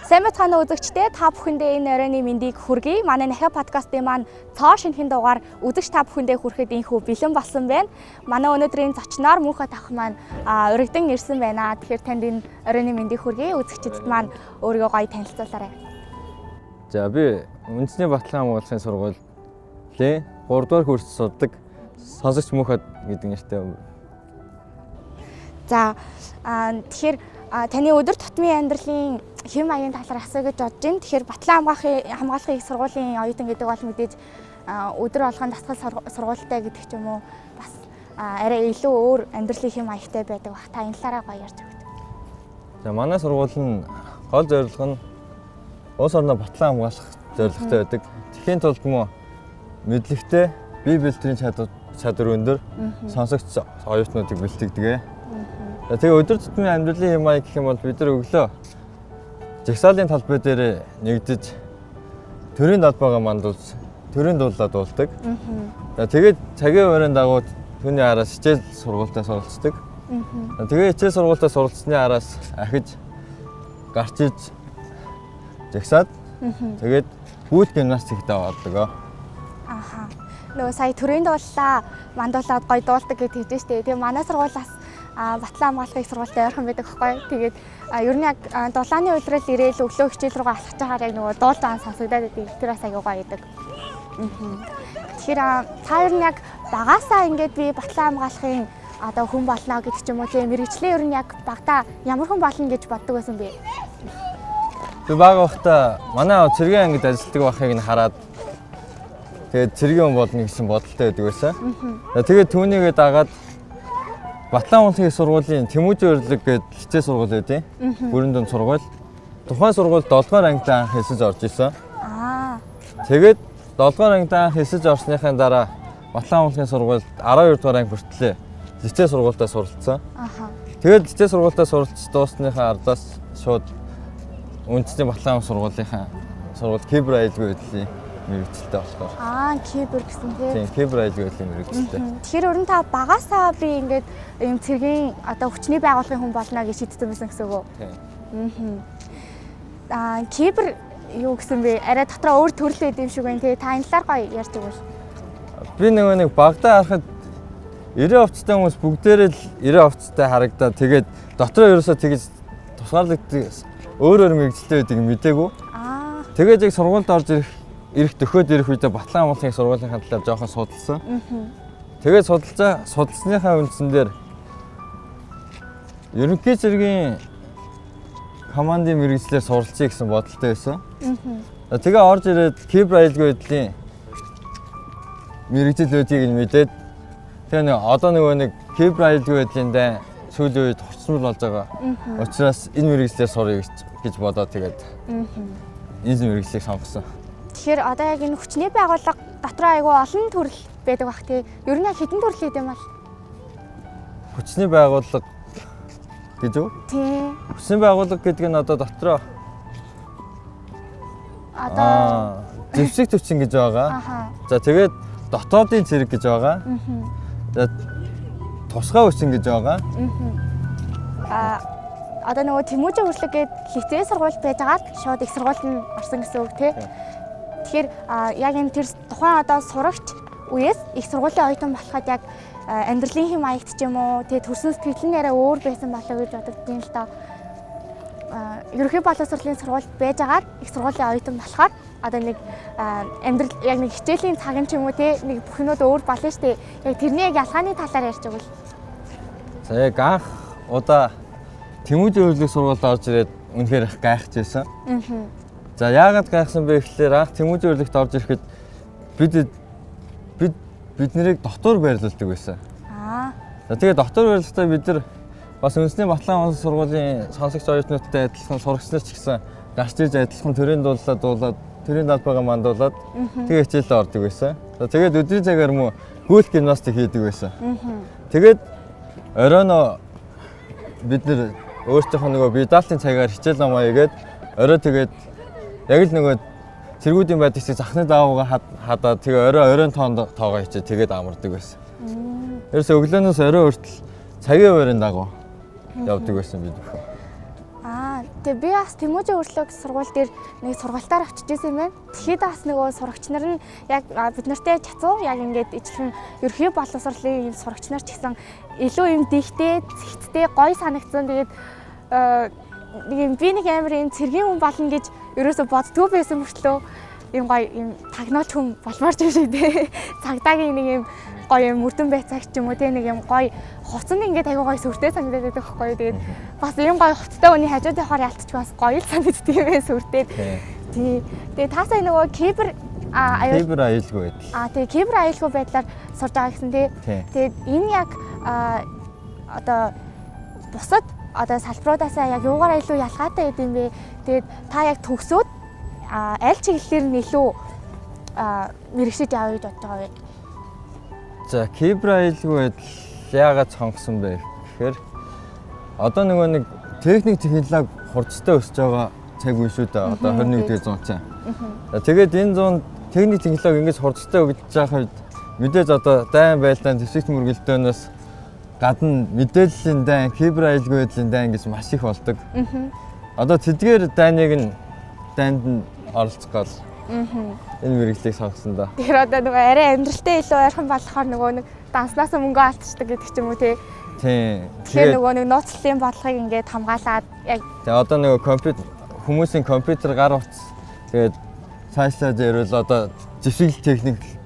Сайн байцгаана уу үзэгчдээ, та бүхэндээ энэ оройн мэндийг хүргэе. Манай Нахиа подкастын маань цоо шинэхэн дугаар үзэгч та бүхэндээ хүрэхэд инхүү бэлэн болсон байна. Манай өнөөдрийн зочноор Мөнхө тах маань урагдан ирсэн байна. Тэгэхээр танд энэ оройн мэндийг хүргэе. Үзэгчдэд маань өөрийгөө гоё танилцуулаарай. За, би үндэсний Батлан хамгаалахын сургуулийн 3 дугаар курст сурдаг сонсогч Мөнхөд гэдэг нэртэй. За, тэгэхээр таны өдөр тутмын амьдралын хэв маягийн талаар асууя гэж бодож байна. Тэгэхээр Батлан хамгаалахын их сургуулийн оюутан гэдэг бол мэдээж өдөр болгон дасгал сургуультай гэдэг ч юм уу, бас арай илүү өөр амьдралын хэв маягтай байдаг бах. Та энэ талаараа гоё ярьж өгөөч. За, манай сургууль нь гол зорилго нь улс орноо батлан хамгаалах зорилготой байдаг. Тэгэхийн тулд мөн мэдлэгтэй, бие бэлтгэлийн чадвар өндөр сонсогч оюутнуудыг бэлтгэдэг. За, тэгээ өдөр тутмын амьдралын хэв маяг гэх юм бол бид нар өглөө жагсаалын талбай дээр нэгдэж төрийн далбайгаа мандуулж төрийн дуулаа дуулдаг. За, тэгээд цагийн хуваарийн дагуу түүний араас хичээл сургуультаа суралцдаг. За, тэгээ хичээл сургуультаа суралцсны араас ахиж гарч иж жагсаад тэгээд гүйлт гимнастикт ордог. Аха. Нөгөө сая төрийн дуулаа мандуулаад гоё дуулдаг гэж хэлж штэ. Тэгээ манай сургуулиас Батлан хамгаалахын их сургуультай ойрхон байдаг байхгүй. Тэгээд ер нь яг дулааны улирал ирээл өглөө хичээл рүүгээ алхаж байхаар яг нөгөө дуул даан сонсогдоод байдаг. Тэр бас аягүй гоё байдаг. Тэгэхээр та ер нь яг багасаа ингээд би Батлан хамгаалахын одоо хүн болно гэдэг ч юм уу, тийм мэргэжлээ ер нь яг багадаа ямар хүн болно гэж боддог байсан бэ? Би бага байхдаа манай аав цэргийн ангид ажилладаг байхыг нь хараад тэгээд цэргийн хүн болно гэсэн бодолтой байдаг байсан. Тэгээд түүнийгээ дагаад Батлан хамгаалахын их сургуулийн Тэмүүжин урилга гэдэг лицей сургууль байдیں۔ Бүрэн дунд сургууль. Тухайн сургуульд 7 дугаар ангид анх элсэж орж исэн. Тэгээд 7 дугаар ангид анх элсэж орсныхаа дараа Батлан хамгаалахын сургуульд 12 дугаар анги хүртлээ лицей сургуультаа суралцсан. Тэгээд лицей сургуультаа суралцж дуусныхаа ардаас шууд үндэсний Батлан хамгаалах сургуулийнхаа сургууль кибер аюулгүй байдлын мэргэжилтэй болохоор. Кибер гэсэн тийм. Тийм, кибер аюулгүй байдлын мэргэжилтэй. Тэгэхээр ер нь та багасаа би ингээд ийм цэргийн одоо хүчний байгууллагын хүн болно гэж шийдсэн байсан гэсэн үг үү? Тийм. Кибер юу гэсэн бэ? Арай дотроо өөр төрөл байд юм шиг байна тий. Та энэ талаар гоё ярьж өгвөл. Би нөгөө нэг багадаа харахад 90 овцтой хүмүүс бүгдээрээ л 90 овцтой харагдаад тэгээд дотроо ерөөсөө тэгж тусгаарлагддаг өөр өөр мэргэжилтэй байдгийг мдээгүй. Тэгээд яг сургуульд орж ирэх дөхөөд ирэх үедээ Батлан хамгаалахын сургуулийн талаар жоохон судалсан. Тэгээд судалсныхаа үндсэн дээр ерөнхий цэргийн командын мэргэжлээр суралцъя гэсэн бодолтой байсан. Тэгээ орж ирээд кибер аюулгүй байдлын мэргэжил байдгийг нь мэдээд тэгээ нэг одоо нөгөө нэг кибер аюулгүй байдлын дай сүүлийн үед хувцсмал болж байгаа. Учраас энэ мэргэжлээр суръя гэж бодоод тэгээд энэ мэргэжлийг сонгосон. Тэгэхээр одоо яг энэ хүчний байгууллага дотроо айгүй олон төрөл байдаг бах тий. Ер нь яг хэдэн төрөл гэдэг юм бол? Хүчний байгууллага гэж үү? Тийм. Хүчний байгууллага гэдэг нь одоо дотроо Одоо зэвсэг төвчин гэж байгаа. За, тэгээд дотоодын цэрэг гэж байгаа. За, тусгай хүчин гэж байгаа. Одоо нөгөө Тэмүүжин урилга гээд лицей сургууль байжгаад шууд их сургуульд нь орсон гэсэн үг тий. Тэгэхээр яг энэ тэр тухайн одоо сурагч үеэс их сургуулийн оюутан болоход яг амьдралын хэм маягт ч юм уу тий төрсөн сэтгэл нь арай өөр байсан болоо гэж бодогдсон л доо. Ерөнхий боловсролын сургуульд байжгаад их сургуулийн оюутан болохоор одоо нэг амьдрал яг нэг хичээлийн цаг нь ч юм уу тий нэг бүх юмуд өөр болно шүү дээ. Яг тэрний яг ялгааны талаар ярьж өгвөл. За, яг анх удаа Тэмүүжин урилга сургуульд орж ирээд үнэхээр их гайхаж байсан. За, яагаад гайхсан бэ гэхлээр анх Тэмүүжин урилгад орж ирэхэд бид биднэрийг дотор байрлуулдаг байсан. За, тэгээ дотор байрлахдаа бид нар бас үндэсний Батлан хамгаалах сургуулийн сонсогч оюутнуудтай адилхан сурагч нар ч гэсэн гарч иж адилхан төрийн дуулаа дуулаад төрийн далбайгаа мандуулаад тэгээ хичээлээ ордог байсан. За, тэгээд өдрийн цагаар мөн гүйлт гимнастик хийдэг байсан. Тэгээд оройноо бид нар өөрсдийнхөө нөгөө бие даалтын цагаар хичээл номоо хийгээд орой тэгээд яг л нөгөө цэргүүдийн байдаг шиг захны даавуугаа хадаад тэгээ орой оройн тоонд тоогоо хийчээ тэгээд амардаг байсан. Ерөөсөө өглөөнөөс орой хүртэл цагийн хуваарийн дагуу явдаг байсан бид бүхэн. Тэгээ би бас Тэмүүжин Хүршлөг сургууль дээр нэг сургалтаар очиж исэн юм байна. Тэгэхэд бас нөгөө сурагч нар нь яг бид нартай чацуу яг ингээд ижилхэн ерхий боловсролын юм сурагч нар ч гэсэн илүү юм дихтэй, цэгцтэй, гоё санагдсан. Тэгээд нэг юм би нэг амар юм цэргийн хүн болно гэж ерөөсө боддгоо байсан мөртлөө юм гоё юм тагнуулч хүн болмоор ч юм шиг тий. Цагдаагийн нэг юм гоё юм мөрдөн байцаагч юм уу тий, нэг юм гоё хувцас нь ингээд айгуу гоё сүртэй санагдаад байдаг байхгүй юу. Тэгээд бас юм гоё хувцастай хүний хажууд явахаар ялтчих бас гоё л санагддаг юм байна сүртэй. Тий. Тэгээд та сая нөгөө кибер аюулгүй байдал. Тий, кибер аюулгүй байдлаар сурж байгаа гэсэн тий. Тэгээд энэ яг одоо бусад одоо салбаруудаасаа яг юугаар илүү ялгаатай байд юм бэ? Тэгээд та яг төгсөөд аль чиглэлээр нь илүү мэрэгшиж явъя гэж бодож байгаа вэ? За, кибер аюулгүй байдал яагаад сонгосон бэ гэхээр одоо нөгөө нэг техник технологи хурдтай өсөж байгаа цаг үе шүү дээ. Одоо 21-р зуун чинь. Тэгээд энэ зуунд техник технологи ингэж хурдтай хөгжиж байгаа үед мэдээж одоо дайн байлдаан зэвсэгт мөргөлдөөнөөс гадна мэдээллийн дайн, кибер аюулгүй байдлын дайн гэж маш их болдог. Одоо тэдгээр дайныг нь дайнд нь оролцох гол энэ мэргэжлийг сонгосон да. Тэгэхээр одоо нөгөө арай амьдралтай илүү ойрхон болохоор нөгөө нэг данснаас мөнгө алдчихдаг гэдэг ч юм уу тий. Тийм. Тэгэхээр нөгөө нэг нууцлалын бодлогыг ингээд хамгаалаад яг тэгээ одоо нөгөө компьютер хүмүүсийн компьютер гар утас тэгээд цаашлаад ярил одоо зэвсэгэл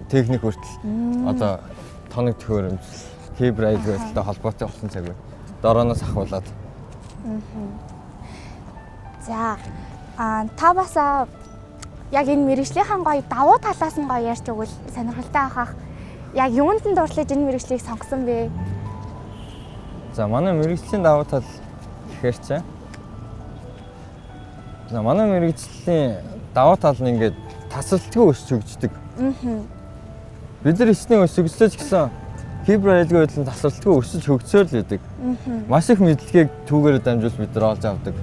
техник хүртэл одоо тоног төхөөрөмж кибер аюулгүй байдалтай холбоотой болсон цаг үе. Дорооноос ахуулаад. За та бас яг энэ мэргэжлийнхэн гоё давуу талаас нь гоё ярьж өгвөл сонирхолтой ахах. Яг юунд нь дурлаж энэ мэргэжлийг сонгосон бэ? За, манай мэргэжлийн давуу тал гэхээр чинь за манай мэргэжлийн давуу тал нь ингээд тасралтгүй өсч хөгждөг. Бид нар хичнээн өсч хөгжлөө ч гэсэн кибер аюулгүй байдал нь тасралтгүй өсөж хөгжсөөр л байдаг. Маш их мэдлэгийг түүгээрээ дамжуулж бид нар олж авдаг.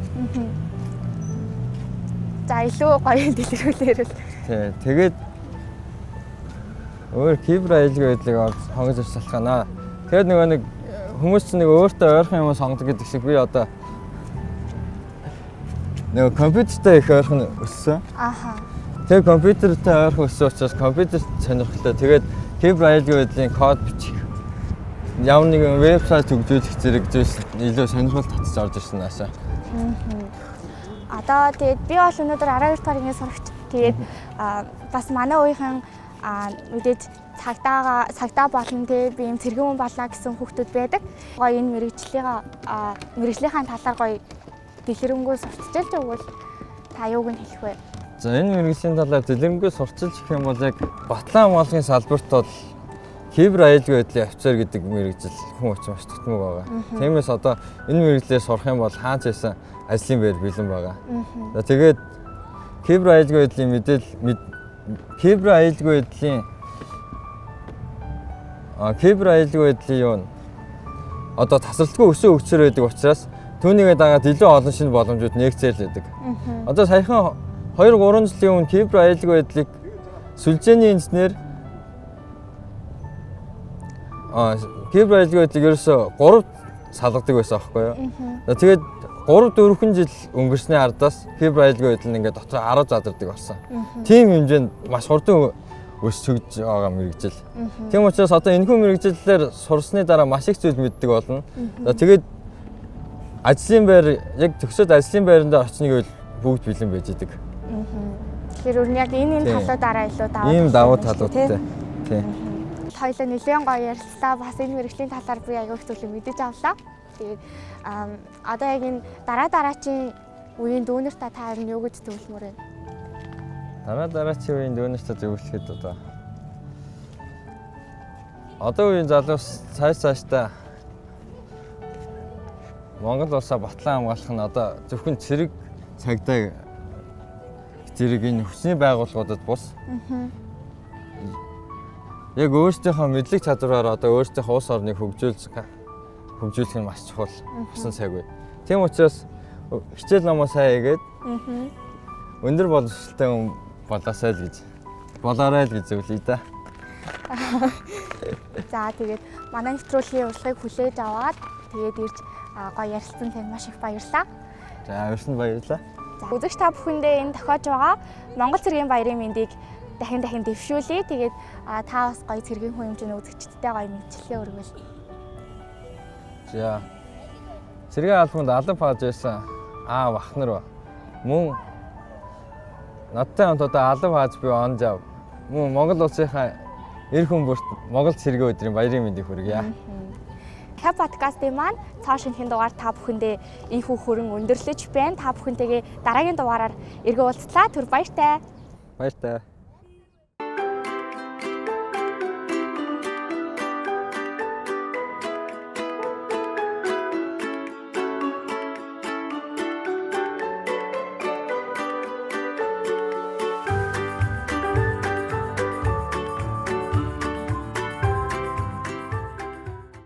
За, илүү гоё дэлгэрүүлээрэл. Тий, тэгээд өөр кибер аюулгүй байдлыг сонгож авч шалтгаанаа. Тэгээд нөгөө нэг хүмүүс чинь нэг өөртөө ойрхон юм сонгодог гэдэг шиг би одоо нөгөө компьютертэй их ойрхон өссөн. Аха. Тэгээд компьютертэй ойрхон өссөн учраас компьютер сонирхолтой. Тэгээд кибер аюулгүй байдлын код бичих, ямар нэгэн вебсайт хөгжүүлэх зэрэг зүйлс илүү сонирхол татж орж ирсэн наашаа. Одоо тэгээд би бол өнөөдөр 12 дугаар ангийн сурагч. Тэгээд бас манай үеийнхэн мэдээж цагдаа болно те, би юм цэргийн хүн болно гэсэн хүүхдүүд байдаг. Гоё энэ мэргэжлийнхаа талаар гоё дэлгэрэнгүй сурталчилж өгвөл та юуг нь хэлэх вэ? За, энэ мэргэжлийн талаар дэлгэрэнгүй сурталчилж гэх юм бол яг батлан хамгаалгын салбарт бол кибер аюулгүй байдлын офицер гэдэг мэргэжил хүн хүч маш тутмаг байгаа. Тиймээс одоо энэ мэргэжлээр сурах юм бол хаач байсан ажлын байр бэлэн байгаа. За, тэгээд кибер аюулгүй байдлын мэдээлэл кибер аюулгүй байдлын кибер аюулгүй байдлын юу н одоо тасралтгүй өсөө хөгжсөр байдаг учраас түүнийгээ дагаад илүү олон шинэ боломжууд нэгцээр л байдаг. Одоо саяхан 2-3 жилийн өмнө кибер аюулгүй байдлыг сүлжээний инженер кибер аюулгүй байдлыг ерөөсөө 3 салгадаг байсан аахгүй юу. Тэгээд 3-4 жил өнгөрсний ардаас кибер аюулгүй байдал нь ингээд дотор 10 задардаг болсон. Тийм хэмжээнд маш хурдан өсч хөгжиж байгаа мэргэжил. Тийм учраас одоо энэхүү мэргэжлэлээр сурсны дараа маш их зүйл мэддэг болно. За, тэгээд ажлын байр яг төгсөөд ажлын байранд очно гэвэл бүгд бэлэн байж идэг. Тэгэхээр өөр нь яг энэ талуудаараа илүү давуу ийм давуу талуудтай. Тий. Хоёлаа нэлээд гоё ярилцлаа. Бас энэ мэргэжлийн талаар би аягүй их зүйлийг мэдэж авлаа. Тэгээд одоо яг энэ дараа дараачийн үеийн дүүнер та харин юу гэж зөвлөмөр вэ? Дараа дараачийн үеийн дүүнер та зөвлөхэд одоо үеийн залуус цаашдаа Монгол улсаа батлан хамгаалах нь одоо зөвхөн цэрэг цагдаа зэрэг энэ хүчний байгууллагуудад бус. Яг өөрсдийнхөө мэдлэг чадвараар одоо өөрсдийнхөө улс орныг хөгжүүлэх нь маш чухал болсон цаг үе. Тийм учраас хичээл номоо сайн хийгээд өндөр боловсролтой хүн болоосай л гэж болоорой л гэж зөвлөе да. За, тэгээд манай нэвтрүүлгийн урилгыг хүлээж аваад тэгээд ирж гоё ярилцсан танд маш их баярлалаа. За, урьсан баярлалаа. За, үзэгч та бүхэндээ энэ тохиож байгаа Монгол цэргийн баярын мэндийг дахин дахин дэвшүүлье. Тэгээд та бас гоё цэргийн хүн хэмжээний үзэгчдтэй гоё мэдчилгээ өргөөл. За. Цэргийн албанд алба хааж байсан аав ах нар мөн надтай хамт одоо алба хааж буй он жав мөн Монгол улсынхаа эр хүн бүрт Монгол цэргийн өдрийн баярын мэндийг хүргье. Ха подкастын маань цоо шинэхэн дугаар та бүхэндээ энэхүү хөрөн өндөрлөж байна. Та бүхэнтэйгээ дараагийн дугаараар эргэн уулзлаа. Түр баяртай. Баяртай.